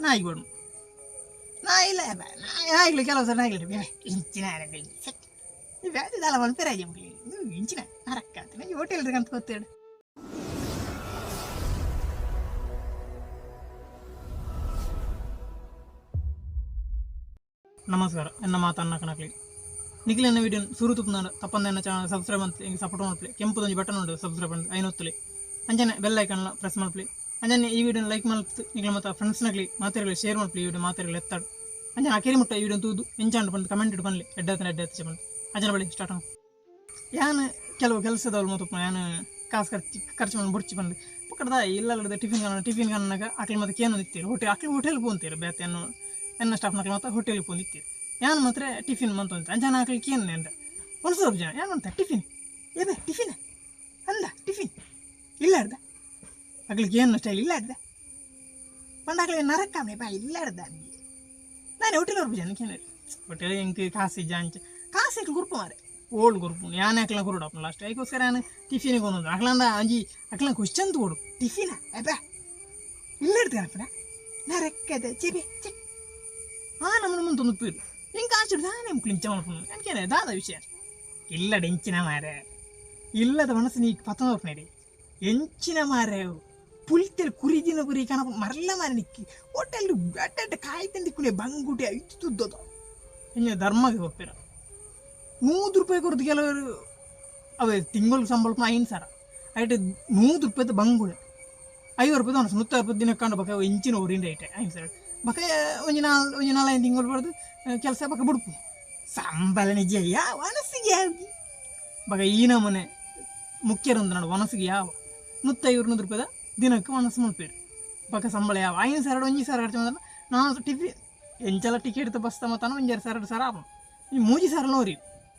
ನಾಯಿ ಕೊಡು ನಾಯಿ ಇಲ್ಲ ನಾಯಿಗಳು ಕೆಲವು ಸಲ ನಾಯಿಗಳು ಇಂಚಿನ ಬ್ಯಾಟಿ ದಾಲ ಮನ್ಪೆರಾಜಿ ಇಂಚಿನ ನರಕ್ಕ ಹೋಟೆಲ್ ಅಂತ ಗೊತ್ತೇಳು. ನಮಸ್ಕಾರ, ಎನ್ನ ಮಾತನ್ನ ಕಣಕ್ಲಿ ನಿಖಿಲ್ ಎನ್ನ ವಿಡಿಯೋ ಸುರು ತುಪ್ಪುನಾಡ ತಪ್ಪಂದ ಎನ್ನ ಚಾನಲ್ ಸಬ್ಸ್ಕ್ರೈಬ್ ಅಂತ ಹಿಂಗೆ ಸಪೋರ್ಟ್ ಮಾಡ್ಲಿ. ಕೆಂಪುದೊಂಜಿ ಬಟನ್ ಉಂಟು ಸಬ್ಸ್ಕ್ರೈಬ್ ಅಂತ ಐನೊತ್ತಲಿ ಅಂಚನೆ ಬೆಲ್ ಐಕನ್ ಪ್ರೆಸ್ ಮಾಡ್ಲಿ. ಅಂಚನೆ ಈ ವಿಡಿಯೋನ ಲೈಕ್ ಮಲ್ತ್ ನಿಖಿಲ್ ಮತ್ತು ಫ್ರೆಂಡ್ಸ್ನಗ್ಲಿ ಮಾತಾಡಲಿ ಶೇರ್ ಮಾಡ್ಲಿ. ಈ ವಿಡಿಯೋ ಮಾತಾಡಲಿ ಎತ್ತಾಡು. ಅಂಚನೆ ಅಕೇರಿ ಮುಟ್ಟ ಈ ವಿಡಿಯೋ ತೂದು ಎಂಚಾಂಡು ಬಂದು ಕಮೆಂಟ್ ಇಟ್ಟು ಬನ್ಲಿ. ಎಡ್ಡಾತನ ಎಡ್ಡಾತ ಬಂದು ಅಂಚನೆ ಬಳಿ ಸ್ಟಾರ್ಟ್. ಯಾನ್ ಕೆಲವು ಕೆಲಸದವ್ರು ಮತ್ತು ಯಾನ್ ಕಾಸು ಖರ್ಚು ಖರ್ಚು ಮಾಡಿ ಬುಡ್ಚಿ ಬಂದು ಪಕ್ಕದ ಇಲ್ಲದ ಟಿಫಿನ್ ಕನ್ನ ಟಿಫಿನ್ ಕನ್ನಾಗ ಅಕ್ಲಿ ಮತ್ತೆ ಕೇನು ಇತ್ತೀರು ಹೋಟೆಲ್ ಅಕ್ಲಿ ಹೋಟೆಲ್ ಪೋಂತೀರು ಬೇತೆ ಎನ್ನು ಎನ್ನ ಸ್ಟಾಫ್ನಕ್ಲಿ ಮತ್ತೆ ಹೋಟೆಲ್ ಪೋಂದಿತ್ತೀರು. ಯಾನ್ ಮಾತ್ರ ಟಿಫಿನ್ ಮಂತೊಂತ ಅಂಚನ ಅಕ್ಲಿ ಕೇನ್ ಎಂದ ಒಂದು ಸ್ವಲ್ಪ ಜನ ಯಾನ್ ಅಂತ ಟಿಫಿನ್ ಏಬೆ ಟಿಫಿನ್ ಅಂದ ಟಿಫಿನ್ ಇಲ್ಲ ಅರ್ಧ ಅಕ್ಲಿಗೆ ಏನು ಸ್ಟೈಲ್ ಇಲ್ಲ ಅರ್ಧ ಪಂಡ ಅಕ್ಲಿ ನರಕಾಮೆ ಬಾ ಇಲ್ಲ ಅರ್ಧ. ನಾನು ಹೋಟೆಲ್ ಅವ್ರು ಜನ ಕೇಳಿ ಹೋಟೆಲ್ ಎಂಕ್ ಕಾಸು ಇಜ್ಜ ಅಂಚ ಕಾಸು ಇಟ್ಲು ಗುರುಪು ಮಾರೆ ಓಲ್ಡ್ ಗುರುಪು ಯಾನ್ ಅಕ್ಲ ಕುರುಡಪ್ಪ ಲಾಸ್ಟ್ ಐಕೋಸ್ಕರ ಯಾನ್ ಟಿಫಿನ್ ಕೊನೊಂದು ಅಕ್ಲಂದ ಅಂಜಿ ಅಕ್ಲ ಕ್ವಶನ್ ತೋಡು ಟಿಫಿನ ಅಬ್ಬಾ ಇಲ್ಲ ಇಡ್ತಾರಪ್ಪನ ನರಕ್ಕದ ಚೆಬೆ ಚೆಕ್ ಆ ನಮ್ಮನ ಮುಂದೆ ಒಂದು ಪೀರು ಹಿಂಗೆ ಕಾಸು ದಾನೆ ಮುಕ್ಳು ಇಂಚ ಮಲ್ಪುನು ನನಗೇನೆ ದಾದ ವಿಷಯ ಇಲ್ಲ ಎಂಚಿನ ಮಾರೆ ಇಲ್ಲದ ಮನಸ್ಸು ನೀ ಪತ್ತೊಂದು ಎಂಚಿನ ಮಾರೆ ಪುಲ್ತೆಲ್ ಕುರಿದಿನ ಕುರಿ ಕನಪ ಮರಲ್ಲ ಮಾರೆ ನಿಕ್ಕಿ ಹೋಟೆಲ್ ಅಡ್ಡ ಕಾಯಿ ತಂದಿಕ್ಕುನೆ ಬಂಗುಟಿ ಐದು ತುದ್ದದು ಇನ್ನು ಧರ್ಮಕ್ಕೆ ಕೊಪ್ಪಿರ 100 ರೂಪಾಯಿ ಕೊಡ್ದು ಕೆಲವರು ಅವೇ ತಿಂಗಳು ಸಂಬಳ 5 ಸಾವಿರ ಐಟ್ 100 ರೂಪಾಯಿದ ಬಂಗುಡೆ 50 ರೂಪಾಯಿ ಒಣಸು 150 ರೂಪಾಯಿ ದಿನ ಕಂಡು ಬಕ ಇಂಚಿನ ಊರಿಂದ ಐಟೆ 5 ಸಾವಿರ ಬಕ ಒಂಜಿ ನಾಲ್ ಒಂಜಿ ನಾಲ್ಕೈದು ತಿಂಗಳು ಬಡ್ದು ಕೆಲಸ ಬಕ ಬುಡ್ಪು ಸಂಬಳ ನಿಜ ಯಾವ ಒಣಸಿಗೆ ಯಾವ ಬಕ ಈ ನಮೂನೆ ಮುಖ್ಯರೊಂದು ನೋಡು ಒಣಸಿಗೆ ಯಾವ 150 100 ರೂಪಾಯಿದ ದಿನಕ್ಕೆ ಒಣಸು ಮಲ್ಪೇರು ಬಕ ಸಂಬಳ ಯಾವ 5 ಸಾವಿರ 1 ಸಾವಿರ ಖರ್ಚು ಮಾಡಿದ್ರೆ ನಾನು ಟಿಫಿನ್ ಎಂಚಲ ಟಿಕೆಟ್ ಬಸ್ ಮತ್ತಾನ ಒಂಜಿ 2 ಸಾವಿರ 2 ಸಾವಿರ ಆಪುಂಡು. ಈ 3 ಸಾವಿರ ಒರಿ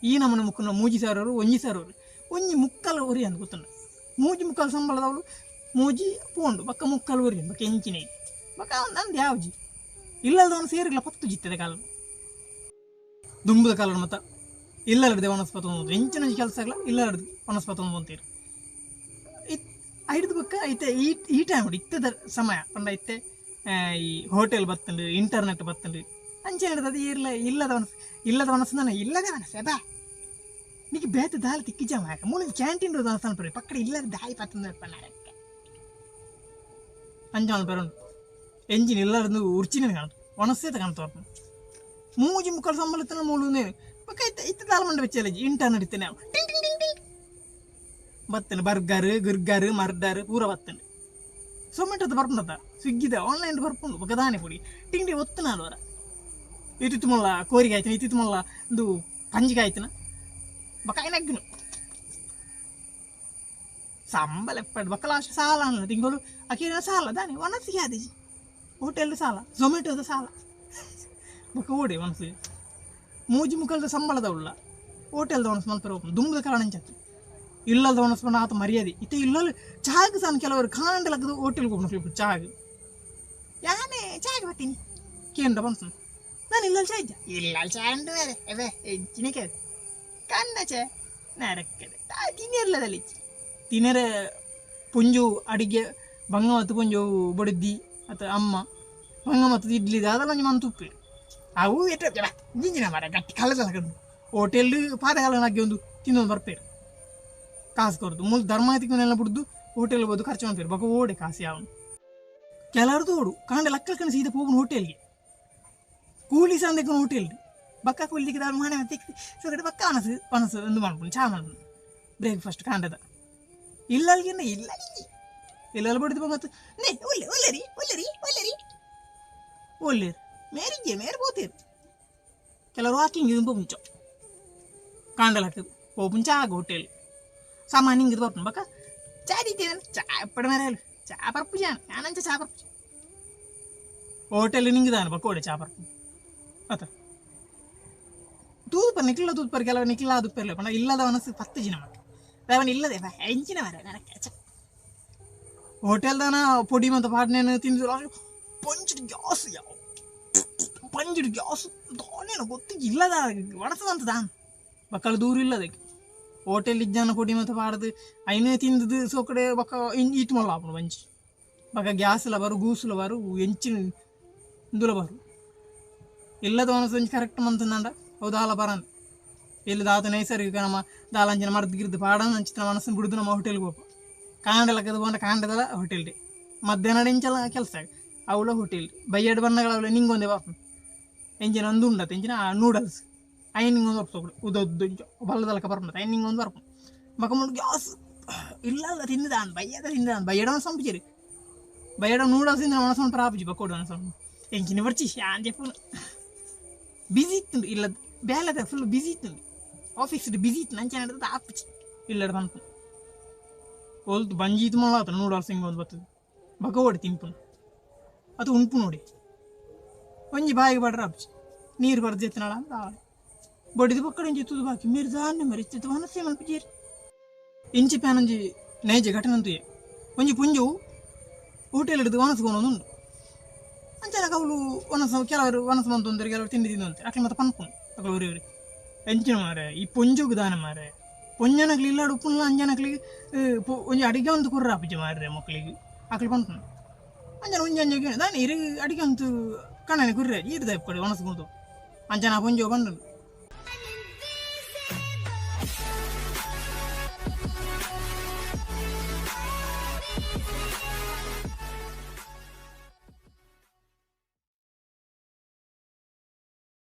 ಈ ನಮೂನೆ ಮುಕ್ಕುನ 3 ಸಾವಿರ ಅವರು 1 ಸಾವಿರ ಅವರು ಒಂಜಿ ಮುಕ್ಕಲ್ ಒರಿ ಅಂತ ಗೊತ್ತುಂಡು ಮೂಜಿ ಮುಕ್ಕಾಲು ಸಂಬಳದವಳು ಮೂಜಿ ಪೋಂಡು ಬಕ್ಕ ಮುಕ್ಕಾಲು ಒರಿ ಬಕ್ಕ ಎಂಚಿನ ಬಕ್ಕ ನಂದು ಯಾವ್ಜಿ ಇಲ್ಲದವನು ಸೇರಿಲ್ಲ ಪತ್ತು ಜಿತ್ತದೆ ಕಾಲ ದುಂಬುದ ಕಾಲ ಮತ್ತ ಇಲ್ಲರಡ್ದೆ ವನಸ್ಪತಿ ಒಂದು ಎಂಚಿನ ಕೆಲಸ ಆಗಲ್ಲ ಇಲ್ಲರಡ್ದು ವನಸ್ಪತಿ ಒಂದು ಅಂತೀರಿ ಇತ್ ಐಡ್ದು ಬಕ್ಕ ಐತೆ ಈ ಈ ಟೈಮ್ ಇತ್ತದ ಸಮಯ ಪಂಡ ಇತ್ತೆ ಈ ಹೋಟೆಲ್ ಬತ್ತಂಡು ಇಂಟರ್ನೆಟ್ ಬತ್ತಂಡು ಅಂಚೆ ಹಿಡ್ದು ಇರ್ಲ ಇಲ್ಲದ ಮನಸ್ಸು ಇಲ್ಲದ ಮನಸ್ಸು ನಾನು ಇಲ್ಲದ ಮನಸ್ಸು ಅಬಾ ನೀക്ക് ಬೇತ ದಾಲ್ ತಿಕ್ಕಿಜ ಮಾಕ ಮೂಲ ಕ್ಯಾಂಟೀನ್ ದಾಲ್ ಪಕ್ಕಡೆ ಇಲ್ಲದ ದಾಯಿ ಪತ್ತಂದು ಅಂಚಾಣ ಪೇರುಂಡು ಎಂಜಿನ್ ಇಲ್ಲರದು ಉರ್ಚಿನ ಕಾಣು ಒಣಸೇತ ಕಾಣ್ತು ಮೂಜಿ ಮುಕ್ಕಾಲು ಸಂಬಳತನ ಮೂಲು ಬಕ್ಕ ಇತ್ತ ಇತ್ತ ದಾಲ್ ಮಂಡ ಬೆಚ್ಚಲ ಇಂಟರ್ನೆಟ್ ಇತ್ತನೆ ಟಿಂಗ್ ಟಿಂಗ್ ಟಿಂಗ್ ಟಿಂಗ್ ಬತ್ತನೆ ಬರ್ಗರ್ ಗಿರ್ಗರ್ ಮರ್ಡರ್ ಪೂರ ಬತ್ತನೆ ಝೊಮ್ಯಾಟೋದ ಬರ್ಪುಂಡತ್ತ ಸ್ವಿಗ್ಗಿದ ಆನ್ಲೈನ್ ಬರ್ಪುಂಡು ಬೊಕ ದಾನೆ ಪೊಡಿ ಟಿಂಗ್ ಟಿಂಗ್ ಒತ್ತುನಾಲ್ ವರ ಇತ್ತಿತ್ತು ಮೊಲ್ಲ ಕೋರಿಗೆ ಆಯ್ತನ ಇತ್ತಿತ್ತು ಮೊಲ್ಲ ಒಂದು ಪಂಜಿಗೆ ಆಯ್ತನ ಬೊಕ ಐನಗ್ಗುನು ಸಂಬಳ ಎಪ್ಪಡ್ ಬೊಕ ಲಾಸ್ಟ್ ಸಾಲ ಅಲ್ಲ ತಿಂಗಳು ಅಕೇರಿನ ಸಾಲ ದಾನೆ ಒಣಸಿಗೆ ಆದಿಜಿ ಹೋಟೆಲ್ ಸಾಲ ಝೊಮ್ಯಾಟೋದ ಸಾಲ ಬೊಕ ಓಡೆ ಮನಸ್ಸು ಮೂಜಿ ಮುಕ್ಕಲ್ದ ಸಂಬಳದ ಉಳ್ಳ ಹೋಟೆಲ್ದ ಒಣಸು ಮಲ್ಪೆರೆ ಓಪನ್ ದುಂಬುದ ಕಾರಣ ಅಂಚತ್ತು ಇಲ್ಲದ ಒಣಸು ಪಂಡ ಆತ ಮರ್ಯಾದೆ ಇತ್ತೆ ಇಲ್ಲಲ್ ಚಾಗ್ ಸಣ್ಣ ಕೆಲವರು ಕಾಂಡ ಲಕ್ಕದು ಹೋಟೆಲ್ಗೆ ಹೋಗ್ಬೇಕು ಚಾಗ್ ಯಾನೆ ಚಾಗ್ ಬರ್ತೀನಿ ಕೇಂದ್ರ ಬಂತು ನಾನು ಇಲ್ಲಲ್ ಚಾ ಇದ್ದ ಇಲ್ಲಲ್ ಚಾ ಉಂಟು ಬೇರೆ ಅವೇ ಹೆಚ್ಚಿನಕ್ಕೆ ಕನ್ನ ಚೇ ನರಕ್ಕದೆ ತಿನ್ನಿರ್ಲದಲ್ಲಿ ತಿನ್ನರೆ ಪುಂಜು ಅಡಿಗೆ ಬಂಗ ಮತ್ತು ಪುಂಜು ಬೊಡಿದ್ದಿ ಅತ್ತ ಅಮ್ಮ ಬಂಗ ಮತ್ತು ಇಡ್ಲಿ ಅದೆಲ್ಲ ಒಂಜಿ ಮನ್ ತುಪ್ಪಿ ಅವು ಎಟ್ಟ ಜಿಂಜಿನ ಮರ ಗಟ್ಟಿ ಕಲ್ಲದಲ್ಲ ಕಂಡು ಹೋಟೆಲ್ ಪಾದಗಾಲನಾಗಿ ಒಂದು ತಿನ್ನೊಂದು ಬರ್ಪೇರು ಕಾಸು ಕೊರದು ಮೂಲ ಧರ್ಮ ತಿಕ್ಕೊಂಡೆಲ್ಲ ಬಿಡ್ದು ಹೋಟೆಲ್ ಬೋದು ಖರ್ಚು ಮಾಡ್ಪೇರು ಬೊಕ ಓಡೆ ಕಾಸು ಯಾವನು ಕೆಲವ್ರದ್ದು ಓಡು ಕಾಂಡ ಲಕ್ಕ ಕಣ ಸೀದಾ ಹೋಗುನು ಹೋಟೆಲ್ಗೆ ಕೂಲಿ ಸಂದಕ್ಕೆ ಹೋಟೆಲ್ ಬಕ್ಕ ಕೂಲಿಗೆ ಮಾಣೆ ತಿಕ್ ಸೊಗಡೆ ಬಕ್ಕ ಒಣಸು ಒಣಸು ಒಂದು ಮಾಡ್ಕೊಂಡು ಚಾ ಮಾಡ್ಕೊಂಡು ಬ್ರೇಕ್ಫಾಸ್ಟ್ ಕಾಂಡದ ಇಲ್ಲಲ್ಗಿನ್ನ ಇಲ್ಲ ಇಲ್ಲಲ್ಲಿ ಬಡಿದು ಬಂಗತ್ತು ನೇ ಒಲ್ಲೆ ಒಲ್ಲೆರಿ ಒಲ್ಲೆರಿ ಒಲ್ಲೆರಿ ಒಲ್ಲೇರು ಮೇರಿಗೆ ಮೇರೆ ಪೋತೇರು ಕೆಲವರು ವಾಕಿಂಗ್ ಇದು ಪೋಪುಂಚ ಕಾಂಡಲ್ ಹಾಕದು ಪೋಪುಂಚ ಆಗ ಹೋಟೆಲ್ ಸಾಮಾನ್ಯ ಹಿಂಗೆ ಬರ್ಪುಂಡು ಬಕ್ಕ ಚಾ ದೀತೇನೆ ಚಾ ಎಪ್ಪಡ ಮೇರೆ ಚಾ ಪರ್ಪು ಜಾನ ಯಾನಂಚ ಚಾ ಪರ್ಪು ಹೋಟೆಲ್ ನಿಂಗಿದಾನ ಬಕ್ಕ ಓಡೆ ಚಾ ಪರ್ಪು ಅತ ತೂದು ಪರ್ ನಿಕ್ಲ ತೂದು ಪರ್ ಕೆಲವು ನಿಕ್ಲ ಅದು ಪರ್ಲೆ ಪಂಡ ಇಲ್ಲದ ಮನಸ್ಸು 10 ಜನ ಮಕ್ಕ ಅವನು ಇಲ್ಲದೆ ಎಂಚಿನ ಮರ ನನಗೆ ಹೋಟೆಲ್ ದಾನ ಪೊಡಿ ಮತ್ತು ಪಾಡ್ನೇನು ತಿಂದು ಪಂಚಿಡ್ ಗ್ಯಾಸ್ ಯಾವ ಪಂಜಿಡ್ ಗ್ಯಾಸ್ ದಾನೇನು ಗೊತ್ತಿಲ್ಲ ಇಲ್ಲದ ಒಣಸದಂತ ದಾನ್ ಬಕ್ಕಳ ದೂರ ಇಲ್ಲದಕ್ಕೆ ಹೋಟೆಲ್ ಇಜ್ಜಾನ ಪೊಡಿ ಮಾತ ಪಾಡ್ದು ಐನೇ ತಿಂದದು ಸೋಕಡೆ ಬೊಕ್ಕ ಈತ್ ಮಲ್ಲ ಆಪುಂಡು ಬಂಜಿ. ಬೊಕ್ಕ ಗ್ಯಾಸ್ಲ ಬರು, ಗೂಸುಲ ಬರು, ಎಂಚಿನ ಇಂದುಲ ಬರು. ಇಲ್ಲದ ವನಸ್ ಒಂಜಿ ಕರೆಕ್ಟ್ ಮಂತಂದಾಂಡ ಅವು ದಾಲ ಬರಂದ್. ಇಲ್ಲಿ ದಾತ ನೈಸರ್ಗಿಕ ನಮ್ಮ ದಾಲ ಅಂಚಿನ ಮರ್ದ್ ಗಿರ್ದ್ ಪಾಡಂದ್ ಅಂಚಿನ ಮನಸ್ಸನ್ನು ಬಿಡುದು ನಮ್ಮ ಹೋಟೆಲ್ಗೆ ಹೋಪ. ಕಾಂಡೆ ಲಕ್ಕದ ಪೋಂಡ ಕಾಂಡೆದಲ ಹೋಟೆಲ್, ಮಧ್ಯಾಹ್ನ ಇಂಚಲ ಕೆಲಸ ಅವಳ ಹೋಟೆಲ್, ಬಯ್ಯಡ್ ಬನ್ನಗಳ ಅವಳ ನಿಂಗೊಂದೆ ಬಾಪುಂಡು. ಎಂಚಿನ ಅಂದು ಉಂಡತ್ತ ಎಂಚಿನ ನೂಡಲ್ಸ್ ಐನ್ ನಿಂಗೊಂದು ಬರ್ಪು, ಉದ್ದೊದ್ದು ಇಂಚ ಬಲ್ಲದಲಕ ಬರ್ಪುಂಡು, ಐನ್ ನಿಂಗೊಂದು ಬರ್ಪುಂಡು. ಬೊಕ ಮುಲ್ಪ ಗ್ಯಾಸ್ ಇಲ್ಲ ತಿಂದಾನ್ ಬಯ್ಯದ ತಿಂದಾನ್ ಬಯ್ಯಡ ಸಂಪುಜೆರ್. ಬಯ್ಯಡ ನೂಡಲ್ಸ್ ತಿಂದ ಮನಸ್ಸು ಪ್ರಾಪುಜಿ ಬಕ್ಕೋಡು ಮನಸ್ಸು ಎಂಚಿನ ಬರ್ಚಿ ಯಾನ್ ಜೆಪ್ಪುನು. ಬಿಸಿ ಇತ್ತುಂಡು ಇಲ್ಲ, ಬೇಲೆದ ಫುಲ್ ಬಿಸಿ ಇತ್ತುಂಡು, ಆಫೀಸ್ ಬಿಸಿ ಇತ್ತು, ಅಂಚನೆ ನಡ್ದದ ಆಪುಜಿ ಇಲ್ಲಡ್ ಪನ್ಪುನು. ಒಲ್ತು ಬಂಜಿ ಇತ್ತು ಮಲ್ಲ ಆತ ನೂಡಲ್ಸ್ ಹಿಂಗೊಂದು ಬರ್ತದೆ ಬಕ ಓಡಿ ತಿನ್ಪುನು ಅದು ಉಂಪು ನೋಡಿ ಒಂಜಿ ಬಾಯಿಗೆ ಬಡ್ರ ಆಪುಜಿ. ನೀರು ಬರ್ದು ಎತ್ತನಾಳ ಅಂತ ಬಡಿದು ಪಕ್ಕಡ ಒಂಜಿ ತುದು ಬಾಕಿ ಮೇರು ದಾನ್ನೆ ಮರಿ ಇತ್ತಿತ್ತು ಮನಸ್ಸೇ ಮಲ್ಪುಜೇರು. ಇಂಚಿ ಪ್ಯಾನ್ ಒಂಜಿ ನೈಜ ಘಟನೆ ಅಂತುಯೆ. ಒಂಜಿ ಪುಂಜವು ಹೋಟೆಲ್ ಹಿಡಿದು ವನಸ್ ಉಂಡು. ಅಂಚನೆ ಅವಳು ವನಸ ಕೆಲವರು ವನಸ್ ಮಂತೊಂದರು, ಕೆಲವರು ತಿಂಡಿ ತಿಂದಂತೆ. ಅಕ್ಲೆ ಮತ್ತೆ ಪನ್ಪುನು ಅಕ್ಲು ಒರಿ ಒರಿ ಎಂಚಿನ ಮಾರೆ ಈ ಪೊಂಜೋಗು ದಾನೆ ಮಾರೆ, ಪೊಂಜನಕ್ಲು ಇಲ್ಲಾಡು ಉಪ್ಪುನ್ಲ ಅಂಜನಕ್ಲಿಗೆ ಒಂಜಿ ಅಡಿಗೆ ಒಂದು ಕುರ್ರ ಆಪುಜಿ ಮಾರ್ರೆ ಮಕ್ಕಳಿಗೆ ಅಕ್ಲು ಪನ್ಪುನು. ಅಂಚನೆ ಒಂಜಿ ಅಂಜಿ ದಾನೆ ಇರು ಅಡಿಗೆ ಅಂತೂ ಕಣ್ಣನೆ ಕುರ್ರೆ ಈರ್ದ ಕೊಡಿ ವನಸ್ ಗುಂತು. ಅಂಚನ ಪೊಂಜೋ ಪಂಡು